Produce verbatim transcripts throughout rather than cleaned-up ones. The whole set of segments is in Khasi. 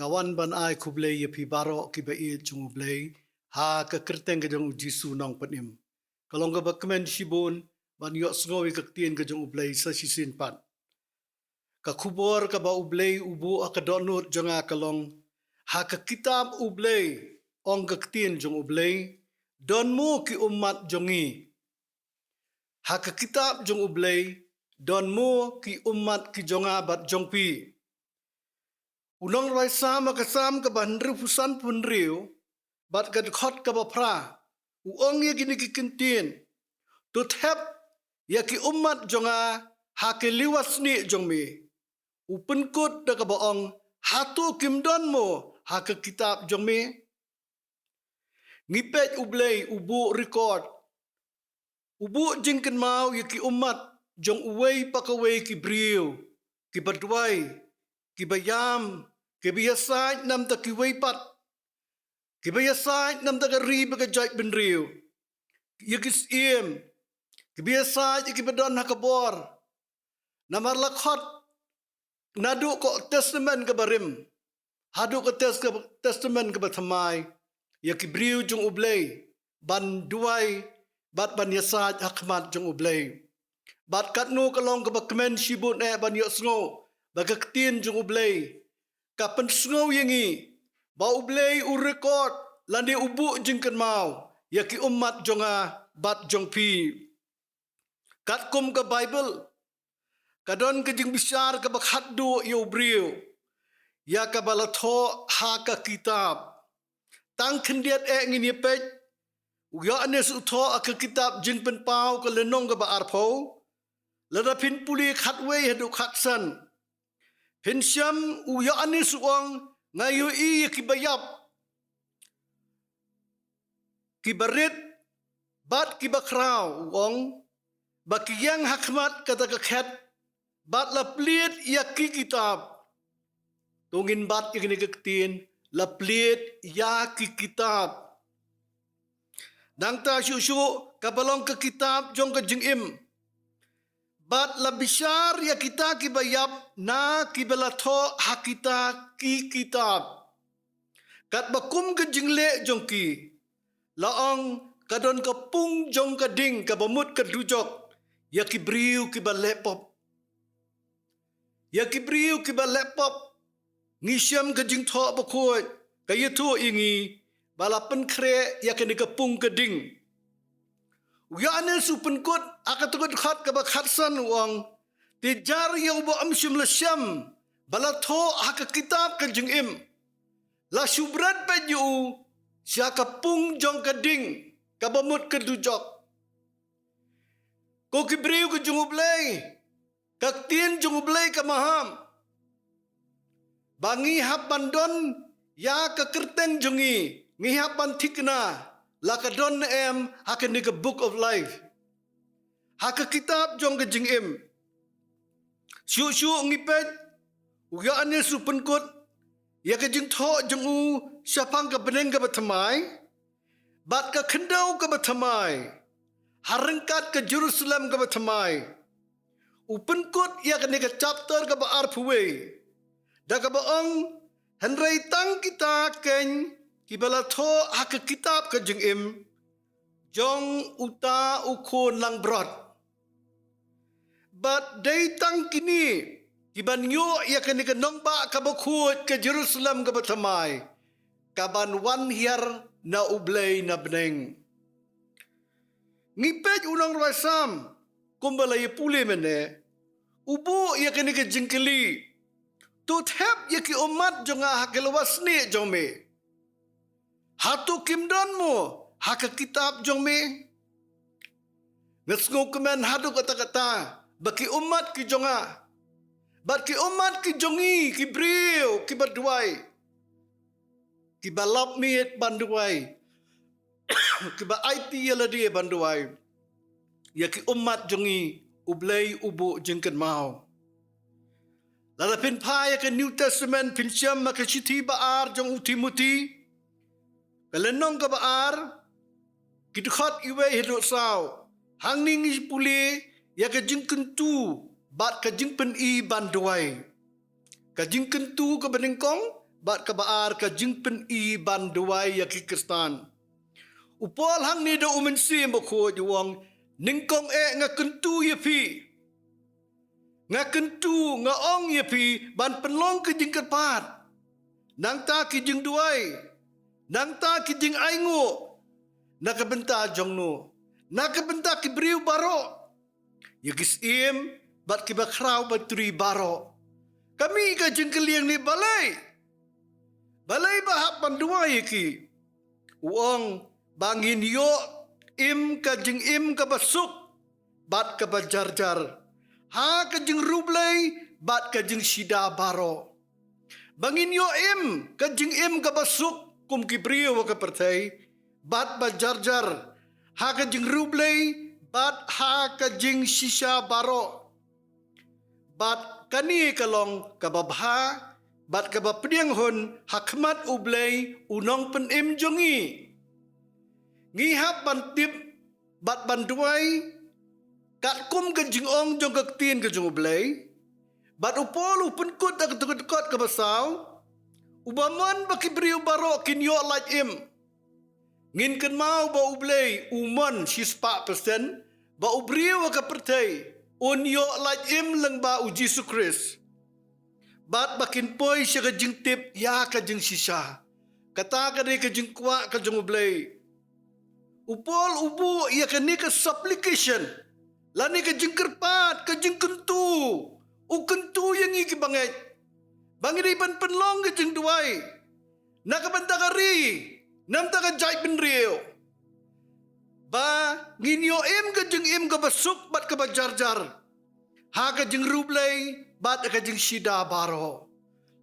Nga wan ban ai khublei ïa phi baroh ki ba ïeit jong U Blei ha ka kyrteng ka jong U Jisu Nongpynim. Ka long kaba kmen shibun ban ïohsngew ïa ka ktien ka jong U Blei sa shisien pat. Ka khubor kaba U Blei u buh ha ka dohnud jong nga ka long, ha ka kitab U Blei, ong ka ktien jong U Blei, don mo ki ummat jong ngi. Ha ka kitab jong U Blei, don mo ki ummat ki jong nga bad jong phi. U nongrwai Salm ha ka Salm kaba hynriewphew san, hynriew, bad ka dkhot kaba phra, u ong ïa kine ki kyntien: To thep ïa ki ummat jong nga ha ki liwa snieh jong me. U pynkut da kaba ong, hato kim don mo ha ka kitab jong me? Ngi peit U Blei u buh record, u buh jingkynmaw ïa ki ummat jong uwei pa kawei ki briew, ki ba duwai, ki ba ïam, ki ba ïasaid namar kiwei pat, ki ba ïasaid namar ka ri bad ka jaitbynriew, ïa ki syiem, ki ba ïasaid ïa ki ba don ha ka bor. Namar la khot naduh ka Testament kaba rim haduh ka tes-, ka Testament kaba thymmai, ïa ki briew jong U Blei ban duwai bad ban ïasaid ha khmat jong U Blei. Bad katno ka long kaba kmen shibun eh ban ïohsngew ba ka ktien jong U Blei ka pynsngew ïa ngi ba U Blei u record lane u buh jingkynmaw ïa ki ummat jong nga bad jong phi. Katkum ka Baibl, ka don ka jingbishar kaba khatduh ïa u briew, ïa kaba la thoh ha ka kitab. Tang khyndiat eh ngin ïa peit, u Ïoannis u thoh ha ka kitab Jingpynpaw ka lynnong kaba arphew, lada phin pule khatwei haduh khatsan, phin shem u Ïoannis u ong, nga ïohi ïa ki ba ïap, ki ba rit, bad ki ba khraw, u ong, ba ki ïeng ha khmat kata ka khet, bad la plied ïa ki kitab. To ngin bat ïa kine ki ktien, la plied ïa ki kitab. Nangta shuh shuh kaba long ka kitab jong ka jingim. Bad la bishar ïa kita ki ba ïap na ki ba la thoh ha kita ki kitab. Katba kum ka jingleh jong ki, la ong, ka don ka pung jong ka ding kaba mut ka dujok ïa ki briew ki ba leh pop. Ïa ki briew ki ba leh pop, ngi shem ka Jingthoh Bakhuid ka ïathuh ïa ngi ba la pynkhreh ïa kane ka pung ka ding. U Ïoannis u pynkut ha kata ka dkhot kaba khatsan u ong, te jar ïa u ba ym shym la shem ba la thoh ha ka kitab ka jingim, la shu bret beit ïa u sha ka pung jong ka ding kaba mut ka dujok. Ko ki briew ka jong U Blei, ka ktien jong U Blei ka maham ba ngi hap ban don ïa ka kyrteng jong ngi, ngi hap ban thikna la ka don ne em ha kane ka Book of Life, ha ka kitab jong ka jingim. Shuh shuh ngi peit, u Ïoannis u pynkut ïa ka jingthoh jong u shaphang ka bneng kaba thymmai bad ka khyndew kaba thymmai, ha ryngkat ka Jerusalem kaba thymmai. U pynkut ïa kane ka chapter kaba arphew wei da kaba ong, hynrei tang kita kein ki ba la thoh ha ka kitab ka jingim jong uta u khun langbrot. Bad dei tang kine ki ban ïoh ïa kane ka nongbah kaba khuid, ka Jerusalem kaba thymmai, ka ban wan hiar na U Blei na bneng. Ngi peit u nongrwai Salm kumba la ïa pule mynne, u buh ïa kane ka jingkylli, to thep ïa ki ummat jong nga ha ki lywa snieh jong me. Hato kim don mo ha ka kitab jong me? Nga sngewkmen haduh katta katta ba ki ummat ki jong nga bad ki ummat ki jong ngi, ki briew ki ba duwai, ki ba lap miet ban duwai, ki ba aiti ïa lade ban duwai, ïa ki ummat jong ngi U Blei u buh jingkynmaw. Lada phin phai ïa ka New Testament, phin shem ha ka shithi ba ar jong u Timothi, ka lynnong kaba ar, ki dkhot iwei haduh saw. Hangne ngi pule ïa ka jingkyntu bad ka jingpyni ban duwai. Ka jingkyntu kaba nyngkong bad kaba ar ka jingpyni ban duwai ïa ki Khristan. U Paul hangne da u Mynsiem Bakhuid u ong, nyngkong eh nga kyntu ïa phi. Nga kyntu, nga ong ïa phi, ban pynlong ka jingkyrpad. Nangta ki jingduwai. Nangta ki jingainguh. Na ka bynta jong no. Na ka bynta ki briew baroh. Ïa ki syiem, bad kiba khraw batri baroh. Ka mih ka jingkylli hangne balei. Balei ba hap ban duwai ïa ki. U ong ba ngin ïoh im ka jingim kaba suk, bad kaba jarjar. Ha ka jingriewblei, bad ka jingshida baroh. Ba ngin ïoh im ka jingim kaba suk kum ki briew ha ka pyrthei, bad ba jarjar. Ha ka jingriewblei, bad ha ka jingshisha baroh. Bad kane ka long kaba bha, bad kaba pdiang hun, ha khmat U Blei, u nongpynim jong ngi. Ngi hap ban tip, bad ban duwai, katkum ka jingong jong ka ktien ka jong U Blei. Bad u Paul u pynkut da ka dkhot kaba saw. Uba mon ba ki briew baroh kin ïoh lait im. Ngin kynmaw ba U Blei, u mon shispah persen, ba u briew ha ka pyrthei, un ïoh lait im lyngba u Jisu Khrist. Bad ba kin poi sha ka jingtip ïa ka jingshisha. Kata ka dei ka jingkwah ka jong U Blei. U Paul u buh ïa kane ka supplication. Lane ka jingkyrpad, ka jingkyntu. U kyntu ïa ngi ki bangeit. Ba ngi dei ban pynlong ka jingduwai. Na ka bynta ka ri, namar ka jaitbynriew. Ba ngin ïoh im ka jingim kaba suk bad kaba jarjar. Ha ka jingriewblei, bad ka jingshida baroh.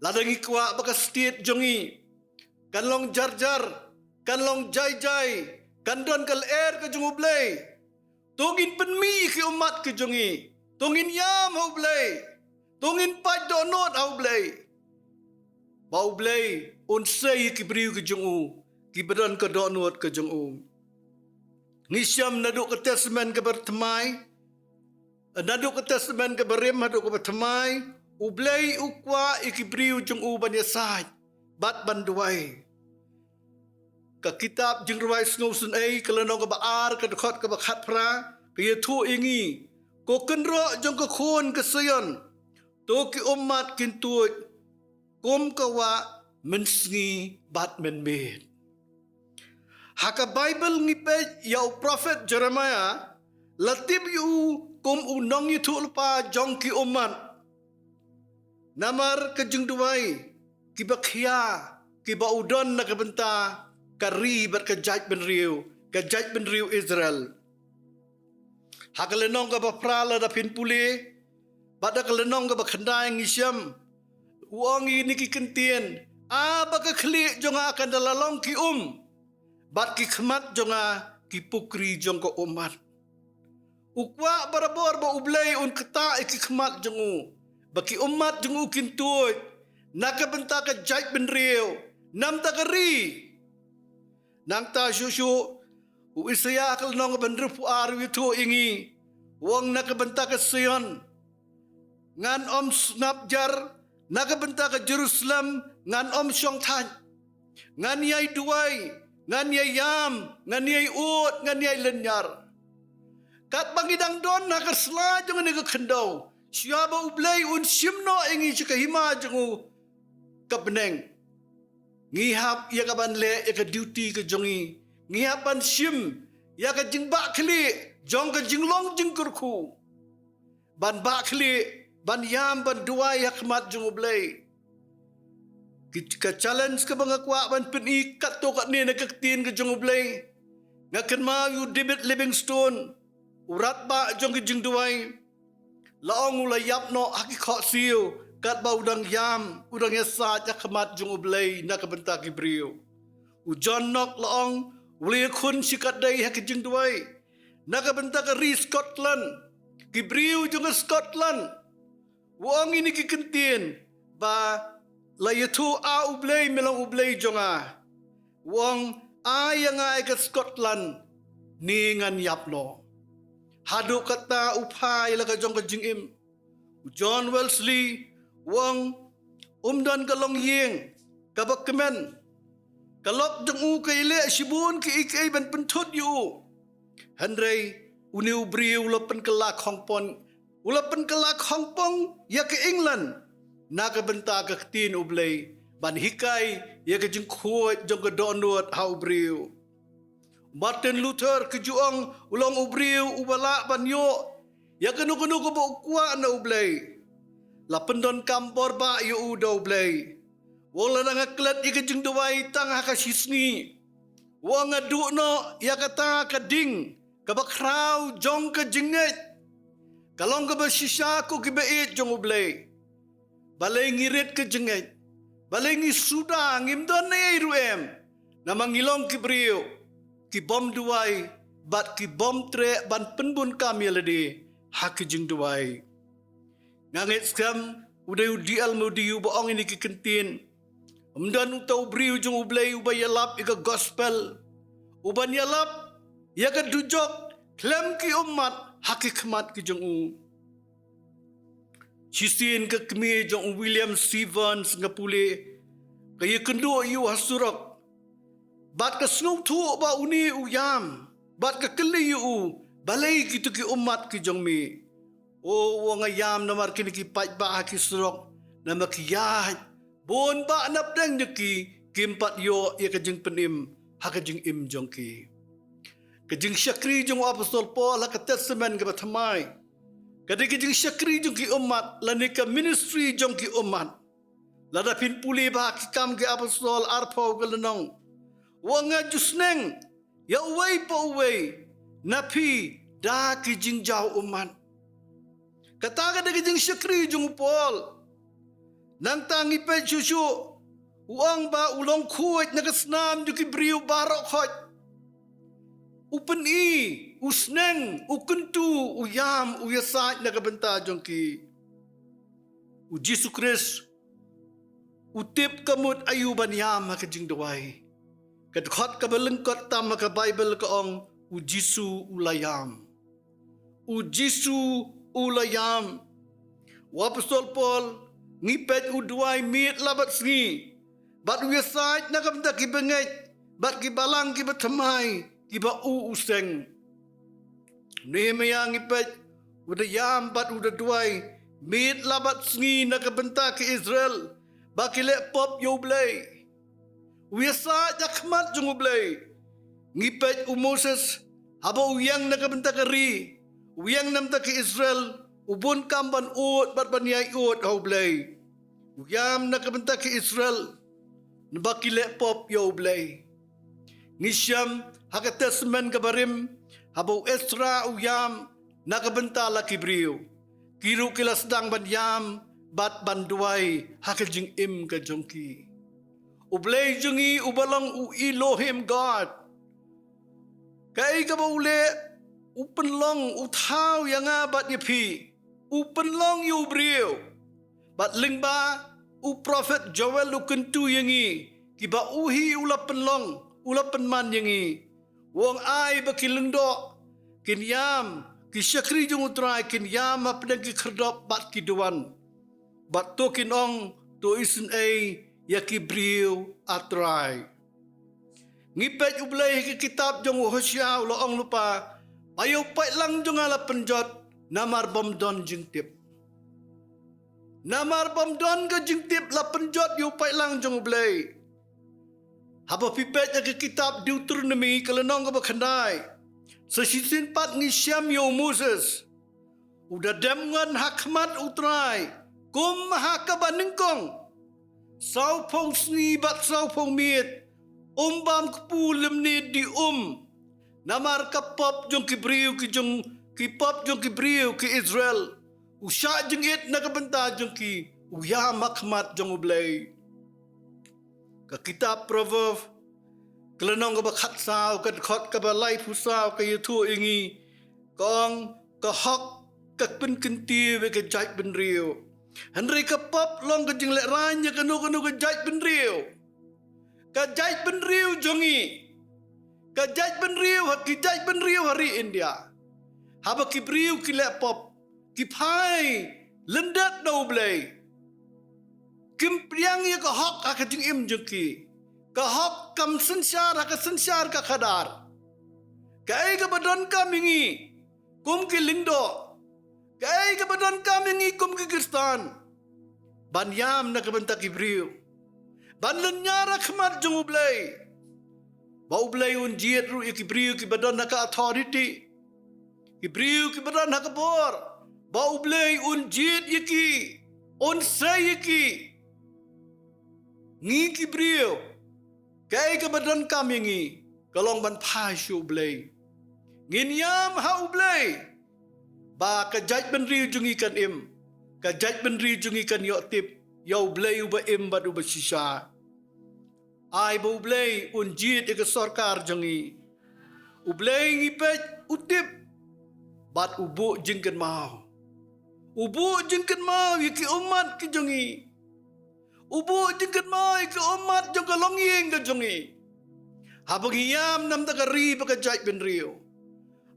Lada ngi kwah ba ka state jong ngi. Kan long jarjar, kan long jaijai, kan don ka lyer ka jong U Blei. To ngin pynmih ïa ki ummat ka jong ngi. To ngin ïam ha U Blei. To ngin pait dohnud ha U Blei. Ba U Blei, un sei ïa ki briew ka jong u. Kiba don ka dohnud ka jong u. Ngi shem naduh ka testament kaba thymmai. Naduh ka testament kaba rim, haduh kaba thymmai. U Blei u kwah ïa ki briew jong u ban ïasaid. Bad ban duwai. Ka kitab Jingrwai Sngewsynei, ka lynnong kaba ar, ka dkhot kaba khatphra, ka ïathuh ïa ngi. Ko kynroh jong ka khun ka Sion. To ki ummat kin tuid. Kum ka wah mynsngi bad mynmiet. Ha ka Baibl ngi peit ïa u prophet Jeremiah, la tip ïa u kum u nongïathuhlypa jong ki ummat. Namar ka jingduwai, kiba khia, kiba u don na ka bynta, ka ri bad ka jaitbynriew, ka jaitbynriew Israel. Ha ka lynnong kaba phra lada phin pule, bad ha ka lynnong kaba khyndai ngi shem, u ong ïa kine ki kyntien, a ba ka khlieh jong nga kan da la long ki um, bad ki khmat jong nga ki pukri jong ka ummat. U kwah barabor ba U Blei un ktah ïa ki khmat jong u. Ba ki ummat jong u kin tuid. Na ka bynta ka jaitbynriew. Namar ka ri. Nangta shuh shuh. U Isaïah ka lynnong kaba hynriewphew ar u ïathuh ïa ngi. U ong na ka bynta ka Sion. Ngan ym sngap jar, na ka bynta ka Jerusalem, ngan ym shong thait. Ngan ïai duwai, ngan ïai ïam, ngan ïai ud, ngan ïai lynñiar. Katba ngi dang don ha ka sla jong kane ka khyndew. Shuwa ba U Blei un shim noh ïa ngi sha ka hima jong u ka bneng. Ngi hap ïa ka ban leh ïa ka duty ka jong ngi. Ngi hap ban shim ïa ka jingbahkhlieh jong ka jinglong jingkyrkhu. Ban bahkhlieh, ban ïam, ban duwai ha khmat jong U Blei. Ki, ka challenge kaba nga kwah ban pyni katto katne na ka ktien ka jong U Blei. Nga kynmaw ïa u David Livingstone, u radbah jong ki jingduwai. La ong u la ïap noh ha ki khohsiew, katba u dang ïam, u dang ïasaid ha khmat jong U Blei na ka bynta ki briew. U John Knox la ong, u la ïakhun shikatdei ha ki jingduwai. Na ka bynta ka ri Scotland, ki briew jong ka Scotland. U ong ïa kine ki kyntien, ba la ïathuh a U Blei me long U Blei jong nga. U ong ai ïa nga ïa ka Scotland, ne ngan ïap noh. Haduh katta u phai la ka jong ka jingim. U John Wesley, u ong um don ka longïing. kaba kmen. Ka lok jong u ka ïaleh shibun kiei kiei ban pynthut ïa u. Hynrei une u briew u la pynkylla khongpong, u la pynkylla khongpong ïa ka England na ka bynta ka ktien U Blei, ban hikai ïa ka jingkhuid jong ka dohnud ha u briew. Martin Luther, ka ju ong, u long u briew uba lah ban ïoh ïa kano kano kaba u kwah na U Blei. La pyndonkam bor bah ïa u da U Blei. U ong, lada nga klet ïa ka jingduwai tang ha ka shisngi, u ong, nga duh noh ïa kata ka ding kaba khraw jong ka jingngeit. Ka long kaba shisha ko kiba ïeit jong U Blei. Balei ngi rit ka jingngeit? Balei ngi suda, ngim don ei ruh em? Namar ngi long ki briew ki bym duwai bad ki bym treh ban pynbun kam ïa lade ha ka jingduwai. Nga ngeit skhem u dei u D L Moody uba ong ïa kine ki kyntien. Ym don uta u briew jong U Blei uba ïalap ïa ka gospel, uban ïalap ïa ka dujok khlem ki ummat ha ki khmat ki jong u. Shisien ka kmie jong u William Stephens, nga pule, ka ïakynduh ïa u ha surok bad ka sngewthuh ba une u ïam, bad ka kylli ïa u, balei kito ki ummat ki jong me? O, u ong, nga ïam namar kine ki paidbah ha ki surok, namar ki ïaid bun bah na pdeng jong ki, kim pat ïoh ïa ka jingpynim ha ka jingim jong ki. Ka jingshakri jong u Apostol Paul ha ka Testament kaba Thymmai ka dei ka jingshakri jong ki ummat, lane ka ministry jong ki ummat. Lada phin pule bha ha Ki Kam ki Apostol arphew, ka lynnong, u ong, nga ju sneng ïa uwei pa uwei na phi da ki jingjaw ummat. Kata ka dei ka jingshakri jong u Paul. Nangta ngi peit shuh shuh, u ong ba u long khuid na ka snam jong ki briew baroh khoit. U pyni, u sneng, u kyntu, u ïam, u ïasaid na ka bynta jong ki. U Jisu Khrist u tip ka mut aïu ban ïam ha ka jingduwai. Ka dkhot kaba lyngkot tam ha ka Baibl ka ong, u Jisu u la ïam. U Jisu u la ïam. U Apostol Paul, ngi peit, u duwai miet la bad sngi, bad u ïasaid na ka bynta ki bangeit bad ki balang kiba thymmai kiba u u seng. Nehemiah, ngi peit, u da ïam bad u da duwai miet la bad sngi na ka bynta ki Israel ba ki leh pop ïa U Blei. U ïasaid ha khmat jong U Blei. Ngi peit u Moses, haba u ïeng na ka bynta ka ri, u ïeng na ka bynta ki Israel, u bun kam ban ud bad ban ïai ud ha U Blei. U ïam na ka bynta ki Israel naba ki leh pop ïa U Blei. Ngi shem ha ka Testament kaba Rim, haba u Esra u ïam na ka bynta la ki briew, ki ruh ki la sdang ban ïam bad ban duwai ha ka jingim ka jong ki. U Blei jong ngi uba long u Elohim God, kaei kaba u leh? U pynlong, u thaw ïa nga bad ïa phi. U pynlong ïa u briew. Bad lyngba u prophet Joel u kyntu ïa ngi, kiba u hi u la pynlong, u la pynman ïa ngi. U ong, ai ba ki lyngdoh kin ïam, ki shakri jong U Trai kin ïam hapdeng ki khyrdop bad ki duwan. Bad to kin ong, to isynei ïa ki briew, A Trai. Ngi peit U Blei ha ka kitab jong u Hosea u la ong lypa, ba ïa u paidlang jong nga la pynjot namar bym don jingtip. Namar bym don ka jingtip la pynjot ïa u paidlang jong U Blei. Haba phi peit ha ka kitab Deuteronomy ka lynnong kaba khyndai, sa shisien pat ngi shem ïa u Moses. U da dem ngon ha khmat U Trai kum ha kaba nyngkong, sawphew sngi bad sawphew miet, um bam kpu lymne di um. Namar ka pop jong ki briew ki jong, ki pop jong ki briew ki Israel, u shah jingit na ka bynta jong ki, u ïam ha khmat jong U Blei. Ka kitab Proverb ka lynnong kaba khatsaw, ka dkhot kaba laiphew saw ka ïathuh ïa ngi, ka ong, ka hok ka pynkyntiew ïa ka jaitbynriew, hynrei ka pop long ka jinglehrain ïa kano kano ka jaitbynriew. Ka jaitbynriew jong ngi, ka jaitbynriew ha, ki jaitbynriew ha ri India, haba ki briew ki leh pop, ki phai lyndet na U Blei. Kim pdiang ïa ka hok ha ka jingim jong ki. Ka hok kam synshar ha ka synshar ka khadar. Kaei kaba donkam ïa ngi kum ki lyngdoh. Kaei kaba donkam ïa ngi kum ki Khristan. Ban ïam na ka bynta ki briew. Ban lynñiar ha khmat jong U Blei. Ba U Blei un jied ruh ïa ki briew kiba don ha ka authority. Ki briew kiba don ha ka bor. Ba U Blei un jied ïa ki. Un sei ïa ki. Ngi ki briew. Kaei kaba donkam ïa ngi. Ka long ban phai sha U Blei. Ngin ïam ha U Blei. Ba ka jaitbynriew jong ngi kan im. Ka jaitbynriew jong ngi kan ïoh tip. Ïa U Blei uba im bad uba shisha. Ai ba U Blei un jied ïa ka sorkar jong ngi. U Blei ngi peit u tip. Bad u buh jingkynmaw. U buh jingkynmaw ïa ki ummat ki jong ngi. U buh jingkynmaw ïa ki ummat jong ka longïing ka jong ngi. Haba ngi ïam na ka bynta ka ri bad ka jaitbynriew.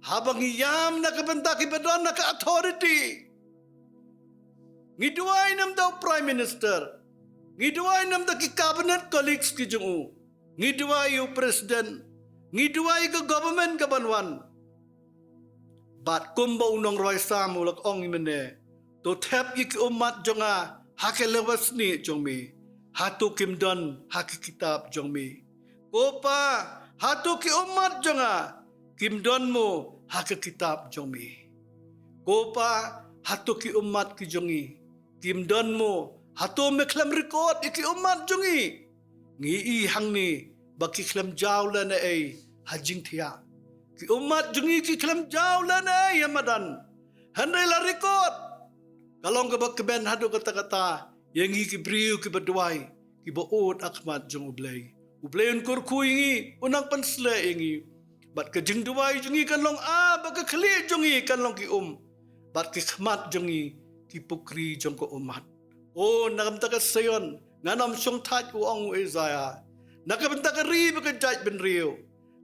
Haba ngi ïam na ka bynta kiba don ha ka authority. Ngi duwai na ka bynta u Prime Minister. Ngi duwai na ka bynta ki cabinet colleagues ki jong u. Ngi duwai ïa u President. Ngi duwai ïa ka government kaban wan. Bad kumba u nongrwai Salm u la ong mynne. To thep ïa ki ummat jong nga ha ka lehwa snieh jong me. Hato kim don ha ka kitab jong me. Ko Pa, hato ki ummat jong nga kim don mo ha ka kitab jong me. Ko Pa, hato ki ummat ki jong ngi kim don mo, hato me khlem record ïa ki ummat jong ngi. Ngi i hangne ba ki khlem jaw lehnohei ha jingthiah. Ki ummat jong ngi ki khlem jaw lehnohei ha madan. Hynrei la record. Ka long kaba kmen haduh katta katta ïa ngi ki briew kiba duwai, kiba ud ha khmat jong U Blei. U Blei un kyrkhu ïa ngi, un nang pynshlur ïa ngi. Bad ka jingduwai jong ngi kan long ah, bad ka khlieh jong ngi kan long ki um. Bad ki khmat jong ngi ki pukri jong ka ummat. O, na ka bynta ka Zion, ngan ym shongthait, u ong u Isaiah. Na ka bynta ka ri bad ka jaitbynriew.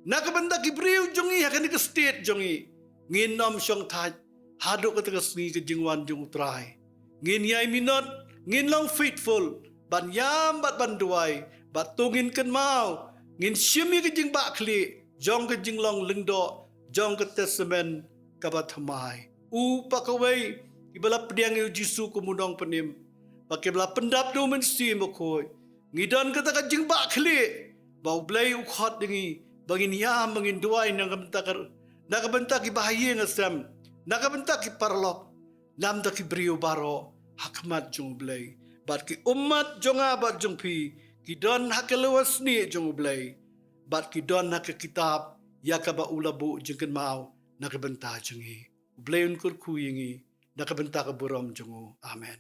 Na ka bynta ki briew jong ngi ha kane ka state jong ngi. Ngin ym shongthait. Haduh kata ka sngi ka jingwan jong U Trai. Ngin ïai minot, ngin long faithful, ban ïam bad ban duwai, bad to ngin kynmaw, ngin shim ïa ka jingbakla, jong ka jinglong lyngdoh, jong ka testament kaba thymmai. U pa kawei, kiba la pdiang ïa U Jisu kum u nongpynim, bad kiba la pyndap da U Mynsiem Bakhuid. Ngi don kata ka jingbakla, ba U Blei u khot ïa ngi, ba ngin ïam, ba ngin duwai na ka bynta ka, na ka bynta ki bahaïing hasem, na ka bynta ki paralok, na ka bynta ki briew baroh, ha khmat jong U Blei. Bad ki ummat jong nga bad jong phi, ki don ha ka lehwa snieh jong U Blei. Bad ki don ha ka kitab, ïa kaba u la buh jingkynmaw, na ka bynta jong ngi. U Blei un kyrkhu ïa ngi, na ka bynta ka burom jong u. Amen.